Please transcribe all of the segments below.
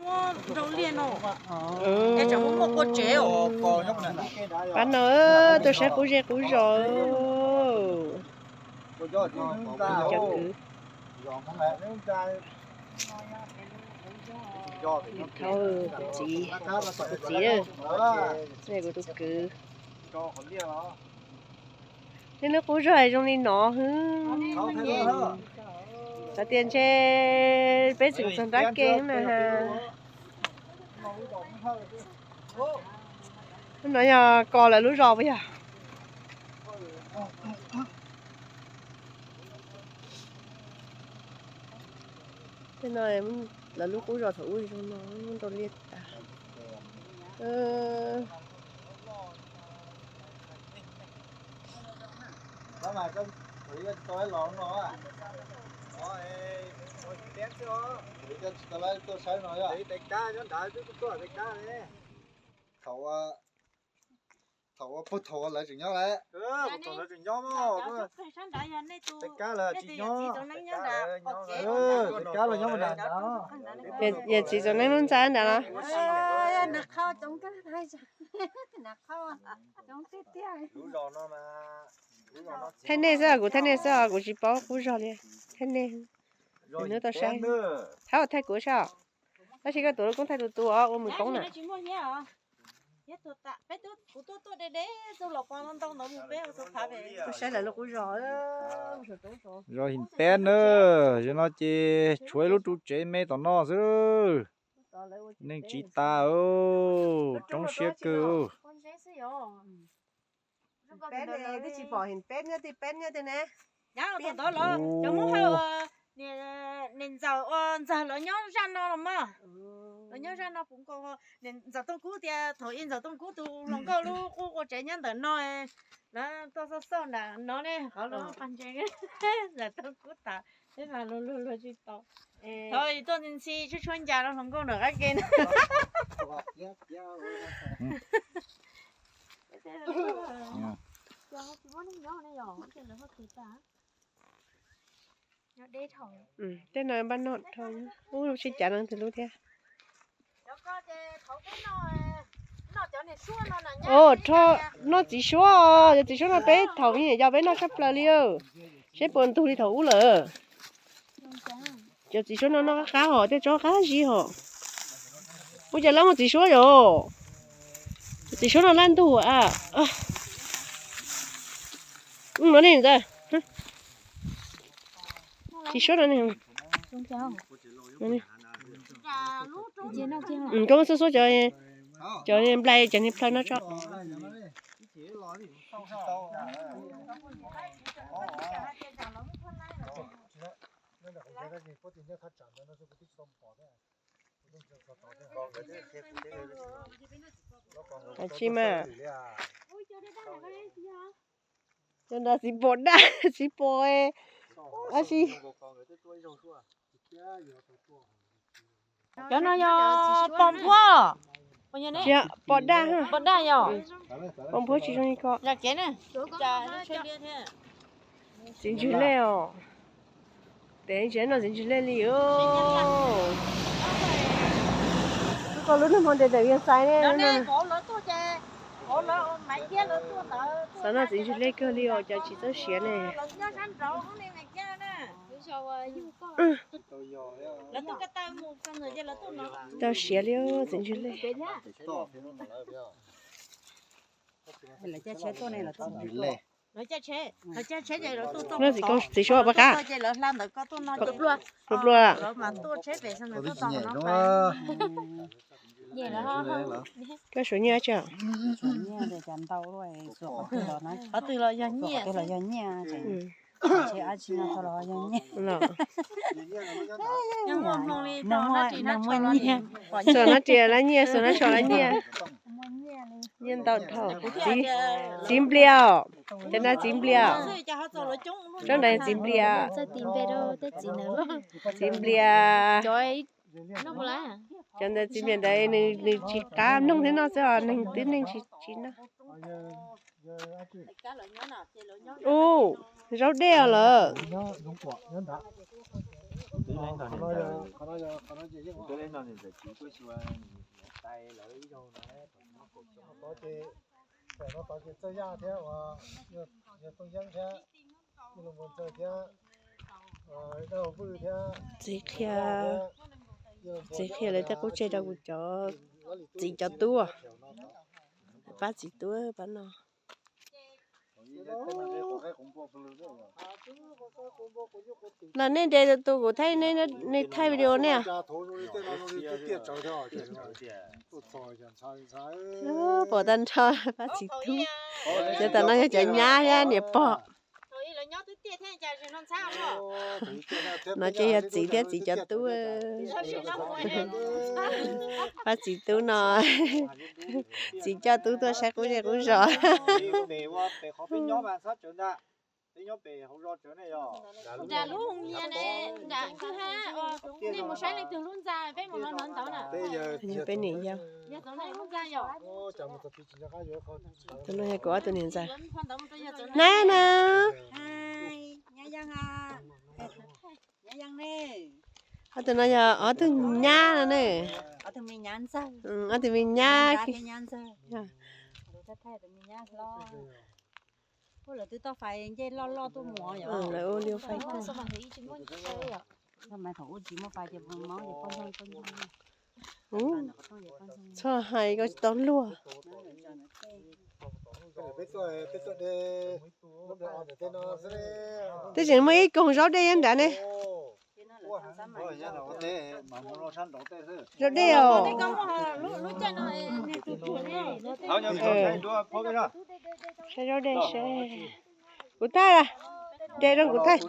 Nrau liaj no, es tsam muaj muaj quaj tsev os. Pab no tuaj saib qub zej qub zos. Cov kwv, thaub, kuv txiv, kuv txiv, kuv tus kwv. Niaj hnub qub zog zoo li no xwb. Xav tias ntshe peb tseem txog nrab ke na ha. Lub no yog kos lawv lub zos puas yog? Tej no lawv lub qub zos thaum ub zoo no, nrau liaj tas. Thaum ua puag thaum lawv tseem nyob lawm. Tseem kab los tsis nyob. Tseem kab los nyob na. Yawm txiv txom neeb lub ntxa nrad los? Thaij nej xwb os, kuv thaij nej xwb os, kuv tsis paub qub zog li. Thaij nej, hnub tau saib. Thaub thaij kuv saib os. Tab sis koj tuav lub koob thaij tus tus os, ua mws koob na. Zos Him Peb na, yog no ces tshuav ib lub ru tsev me tom no xwb. Neeg tsis tas, roob siab kawg. Peb ne, twb tsis pom Him Peb nyob twg, Peb nyob twg ne? Nyob thaum ntawd los cov Hmoob Hawj, niam ntxawm ua ntxawg lawv nyob zaj no los mas. Lawv nyob zaj no puv nkaus. Niam ntxawm Tooj Kub tias thaum ub Ntxawm Tooj Kub tus hluas nkauj lub qub ua tsev nyob ntawm no, lawv tuaj xauj xauj nram no ne, qhov lub paj ntsees. Ntxawm Tooj Kub tas, peb mas luag luag luag tsis tau. Thaum tuaj ntxhi tshuab tshuab ncas rau hluas nkauj nram qab ke na. Tej no npaj noj dhau, ub, sib cav no twg lub thiab. Os, noj txiv suab, cov txiv suab no peb thaum me nyuam yaus peb noj tshaj plaws li, seb puas ntug li thaum ub lawm. Cov txiv suab no noj qab qab hos, tej tsob qab zib hos. Ua cas lawv muaj txiv suab yom? Cov txiv suab no laj ntug a. No ne ntxawm, txiv suab no ne. Koj muab xub xub cov, cov nplai cov niag plhaw no tso. Tsis mas, cov no txiv pos daj, txiv pos, tab sis cov no yog pos nphuab, pos daj, pos daj yog, pos nphuab tsis zoo li ko. Txiv ntswg lej os. Tes ntsis no txiv ntswg lej li os. Koj lub nag hmo ntes tawm yog xais ne. Xav noj txiv ntswg lej kawg li os, cas tsis txawj siav ne. Tau siav li txiv ntswg lej. Noj txiv suab pab qab. Pluag pluag. Koj suav nyiaj tsi? Xuas no ris lawv nyiaj, xuas no tso lawv nyiaj. Nyiaj ntau dhau. Txiv Nplias os, cov ntawd txiv Nplias. Tsob ntawd txiv Nplias. Txiv Nplias. Cov ntawd txiv Nplias ntawd nws tsis qab mloog thiab noj xwb os, neeg twb neeg tsis tsis noj. Ub, zaub dej os lawm. Txawj Yaj thiab uas yog Tooj Yeeb thiab, Yaj Loo Npau Ntxawg thiab, Dab Hau Vwj thiab, Txiv Qhia, Txiv Qhia lawv tej qub tseg rau kuv cov txiv cov tub. Pab txiv tub pab no. Los nej ntes tus kuv thaij, nej thaij video nej. Pom tag nrho pab txiv tub. Cov tam no yog cov nyab thiab niam pog. No ces yog txiv thiab txiv cov tub. Pab txiv tub no, txiv coj tub tuaj saib qub zej qub zos. Peb niam yau. Tus no yog kuv ob tug niam ntxawm. Nab na. Ob tug no yog ob tug nyab no ne. Ob tug me nyab. Lawv ua liu fais tuaj. Txhob hais koj tsis tau luag. Twb tseem muaj ib koog zaub dej nyob nrad ne. Zaub dej os. Saib zaub dej seb. Kuv thaij, de rau kuv thaij.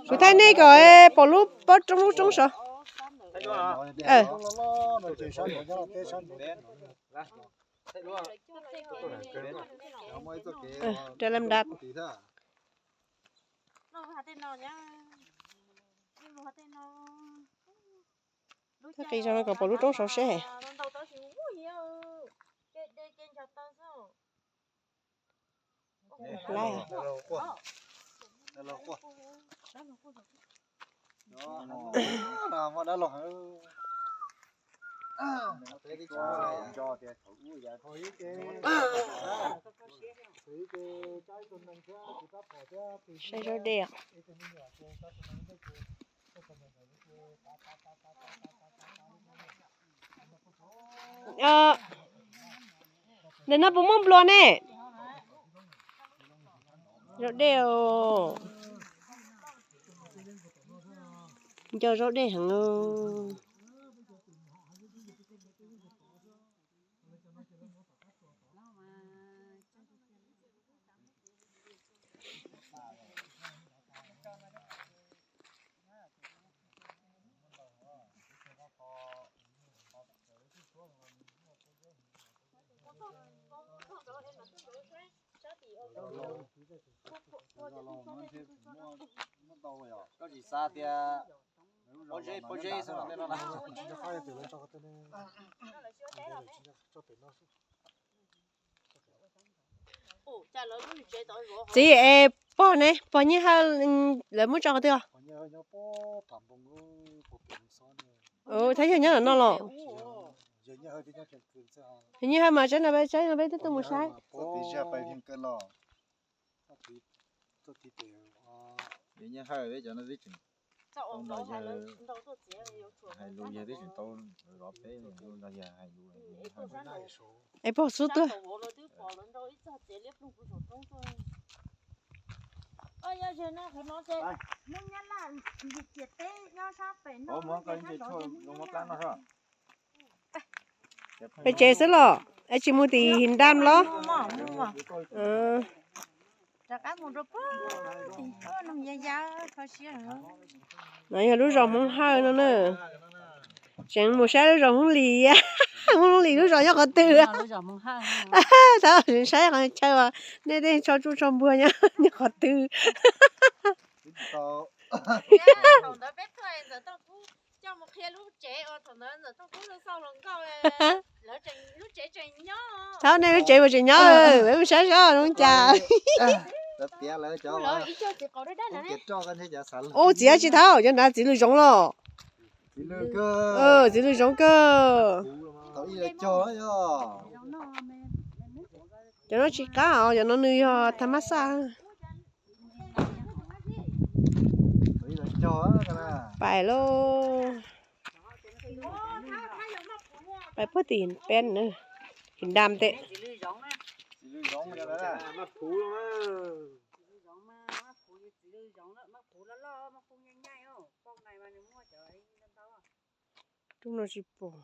Kuv thaij nej kom pom lub pob roob lub roob saud. Rau lam dab. Qi zoo no kom pom lub roob saud seb. Laib. Saib zaub dej. Ntawm no puas muaj nplua ne? Zaub dej os. Nco zaub dej heev. Koj tsis xav tias pob zeb pob zeb xwb los tej no na. Txiv es pog ne, pog Nyiaj Hawj lawv muab tso qhov twg os? Thaib yog nyob no los? Nyiaj Hawj mas tsaib no peb, tsaib no peb twb tuaj mus saib. Hais lus yog twb tsis tau zov peb, hais lus. Es pog xub tuaj. Pem tsev xwb los es tsis mus tim His Dam los? No yog lub zos Hmoob Hawj no na. Tseem mus saib lub zos Hmoob Lis. Hmoob Lis lub zos nyob qhov twg? Tab sis saib qhov chaw uas nej tej tso tsuj tso npuag nyob qhov twg? Thaum nej lub tsev puas tseem nyob, peb mus saib saib zoo cas. Ub, txiav tsis tau, cov nrad txiv lws zoov los. Txiv lws zoov kawg. Cov no tsis qab os, cov no nws yog tha mab xaj. Pais lauj. Pais puag tim peb na, tim dam teb. Roob no tsis pom.